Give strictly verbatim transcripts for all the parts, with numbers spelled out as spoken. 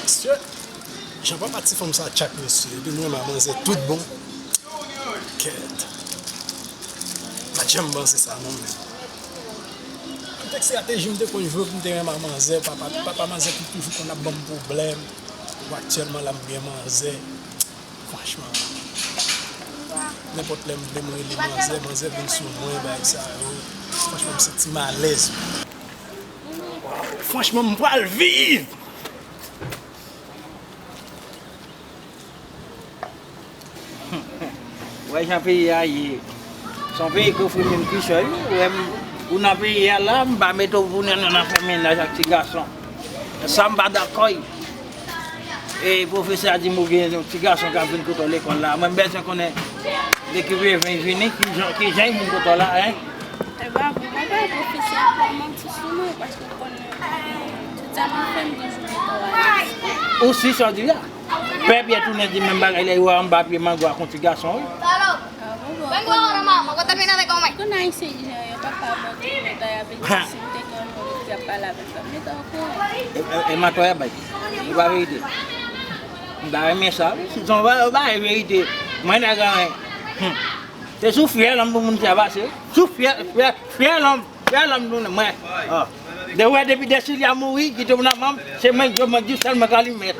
Mesye, jan papa ti fanm sa tchak, mesye, epi m renmen manzè tout bon. Kèt. Pa t janm panse sa non, men. Tout estrateji m te konn jwe pou m te renmen manzè, papa, papa manzè ki toujou konn ap ban m pwoblèm. Bon, aktyèlman la, m gen manzè. Franchman, nenpòt lè m vle m rele manzè, manzè vin sou mwen, bagay sa yo. Franchman, m santi m alèz. Franchman, m pral viv! Ou wè jan peyi a ye. Se yon peyi k ofri menm kichòy, wi. Ou wè m, ou nan peyi a la, m pa mete w pou nan, nan, nan fè mennaj ak ti gason. Sa m pa dakò, wi. E pwofesè a di m ou gen yon ti gason k ap vin kote w lekòl la. Mwen, m bezwen konnen depi w vin, vini, ki jan, ki jan l vin kote w la, en? E pa vre, papa, pwofesè a fè manti sou mwen, paske w konnen tout sa m ap fè, m toujou gen kòrèk. Ou si sa w di a? Pè Pyè tounen di menm bagay lè yo anba pye mango ak yon ti gason, wi. Konnen Ayisyen di jan yo pa ka abòne mantay avèk si m te gen yon moun ki ap pale avèk sa. M te okouran. E, e, e mantay a bay. Li pa verite. M ta renmen sa, wi. Si se yon bagay, bagay verite. Mwen nèg an, hmm. Se sou fyèl an pou moun sa pase. Sou fyèl, fyèl, fyèl an. Gade lòm nou mwen. Ah. De wè depi Dèsilya mouri, kite w nan manm, se mwen yo mwen di sèl mwen ka li mèt.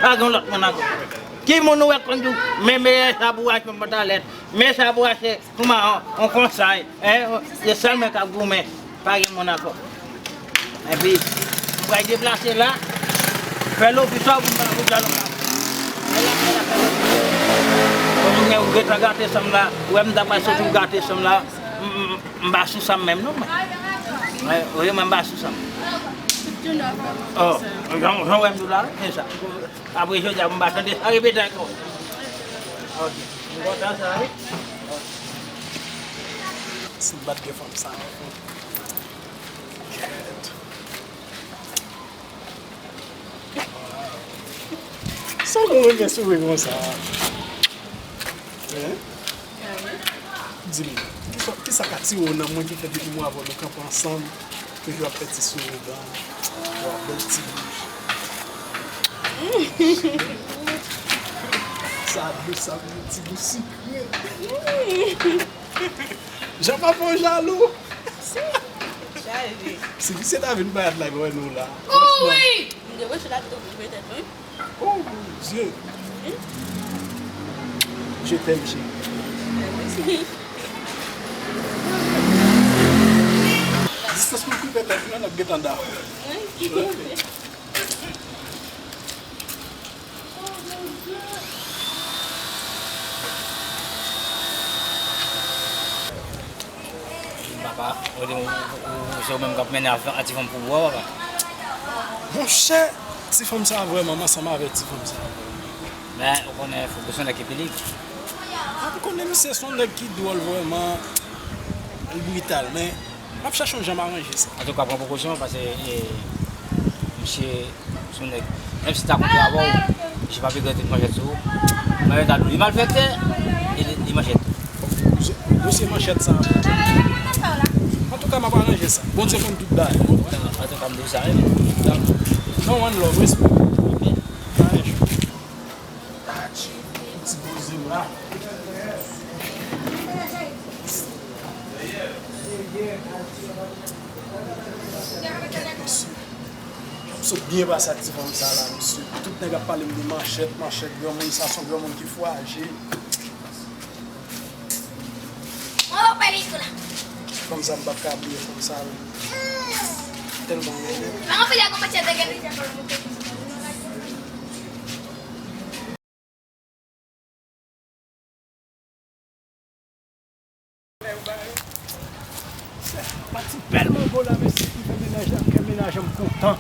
Pa gen lòt moun ankò. Ki moun ou wè konn di w, men meyè sa pou achte yon pantalèt, men sa pou achte pou mawon, yon konsèy, en, se sèl mwen k ap goumen. Pa gen moun ankò. Epi, m pral deplase la, fè lofis sa pou m pa pou djòl anba. Fè la, fè la, fè la. Ou gentan gate san m la, ou wè m ta pral soti w gate san m la. M, m, M pa sou sa m menm non, mwen. Mwen, wi, mwen m pa sou sa m. Oh, jan, jan w wè m di w la, wi, se sa. Apre jodi a, m pa tande sa repete ankò. Ok. M kontan sa, wi. Si m pa t gen fanm sa, kèt. Sa w konn renmen souri konsa? Hein? Di m, kisa, kisa k atire w nan mwen ki fè depi mwen avè w nou kanpe ansanm, toujou ap fè ti souri dan, w ap bèl ti bouch. Sa dous, sa ti gou sikre. Jan papa w jalou. Si, chaje. Si misye ta vin parèt la, l wè nou la. Franchman. M te wè se la tou, petèt, wi. Oh, mon Dieu. Je t'aime, chérie. Distans nou koupe tèt nou, n ap gentan dakò. Papa, ou, ou, ou, se ou menm k ap mennen afè a ti fanm pou bwa, papa. Monchè, ti fanm sa vrèman, m ansanm avèk ti fanm sa. Men, ou konnen, fòk ou se yon nèg ki pi lig. A, m konnen misye se yon nèg ki dwòl vrèman, li brital, men m ap chache yon jan m aranje sa. Antouka, pran prekosyon, paske, e, misye Sou nèg. Menm si ta kontre avè w, misye p ap regrèt tout manchèt sou ou. Malè ta di w li malfektè, e li, li manchèt. Dosye manchèt sa. Antouka, m ap aranje sa. Bondye konn tout bagay. Antouka, m di w sa, wi. Dakò. Non, one love, respè. Byen. Aranje. Ti poze m la. Sot byen pase ak ti fanm sa la, mesye. Tout nèg ap pale m de manchèt, manchèt, granmoun sa se yon granmoun ki frajil. Fanm sa m p ap ka bliye fanm sa. Tèlman renmen. Pati bèl mango la, mesye, ki fè mennaj la, kè mennaj an kontan.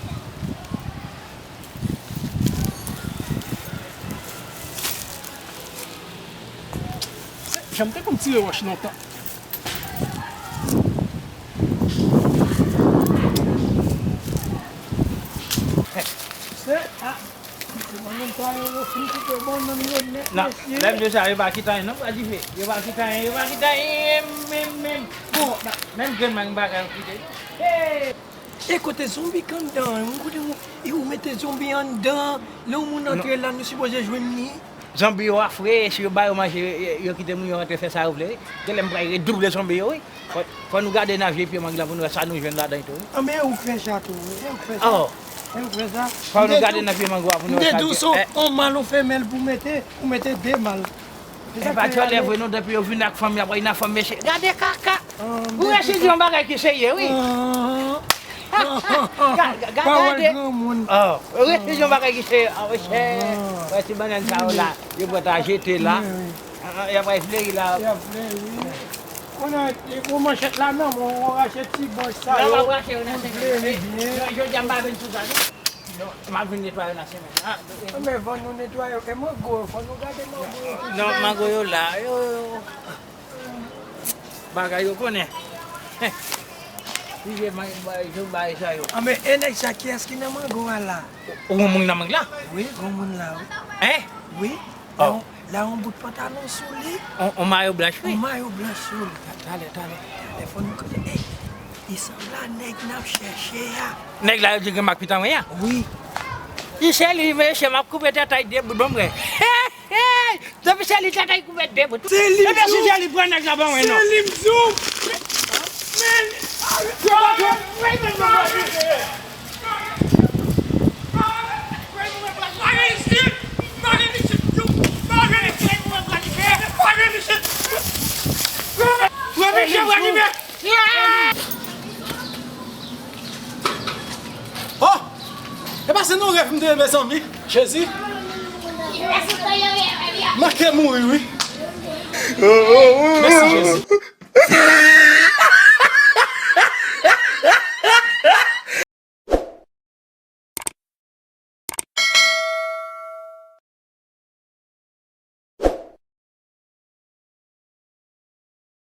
Jan m te konn tire wòch lontan. Se, a, Nan, lè m di w sa, yo pa kite anyen nan bwa dife. Yo pa kite anyen, yo pa kite anyen, menm, menm, menm. Bon, menm grenn mango m pa ka kite. Hey! E kote zonbi k anndan an, kote moun? E ou mete zonbi anndan, lè yon moun antre la, nou sipoze jwenn li. Zonbi yo a fre, si yo ba yo manje, yo, yo kite moun yo rantre fè sa yo vle, wi. Genlè m pral redouble zonbi yo, wi. Fò, fò nou gade nan vye pye mang la pou nou wè sa nou jwenn ladan tou, wi. Anben, e ou k fè sa tou, wi. E ou k fè sa. Oh. E ou k fè sa. Fò nou gade nan pye mang la pou nou wè sa. M te di w se yon mal ou femèl pou mete, ou mete de mal. E pa tchòlè vre non, depi yo vin ak fanm, y ap nan fanm mesye. Gade kaka! Ou resi di yon bagay ki serye, wi. Ga- ga- ga- Pawòl gade. Granmoun. Oh, ou resi di yon bagay ki serye. Ah, mesye. Wè ti bannann sa yo la, yo pral ta jete la. Ah, y ap fleri la. Y ap fleri, wi. Konnen, e, gwo manchèt la nan men w, ou rache ti branch sa yo. Nan, m ap rache yo nan semèn. Fleri byen. Non, jodi a m pa vin sou sa, non. Non, m ap vin netwaye nan semèn. Ah, men fò nou netwaye yo. E mango yo, fò nou gade mango yo tou. Non, mango yo la. Yo, yo. Bagay yo konnen. Li je bay, bay, je bay sa yo. Ah, men e nèg sa, kiyès ki nan mango a la? Ou, ou moun nan mang la? Wi, gwo moun la, wi. Hein? Wi. Oh. La, yon, la, yon bout pantalon sou li. On, on mayo blanch, wi. On mayo blanch sou li. Ta-, talè, talè. Talè, fò nou kanpe. Ey, li sanble a nèg n ap chèche a. Nèg la, yo di gen mak pitan mwen a. Wi. Li se li, mesye, m ap koupe tèt a de bout, bon, mwen. Hey, hey! Depi se li, tèt a koupe de bout. Se li, mesye, si se li, pran nèg la ban mwen, non. Se li, m di w. Men, men, men, men, men, men, men, men, men, Oh! E pa se nan rèv m te ye, mezanmi. Jezi. Manke mouri, wi. Mèsi, Jezi.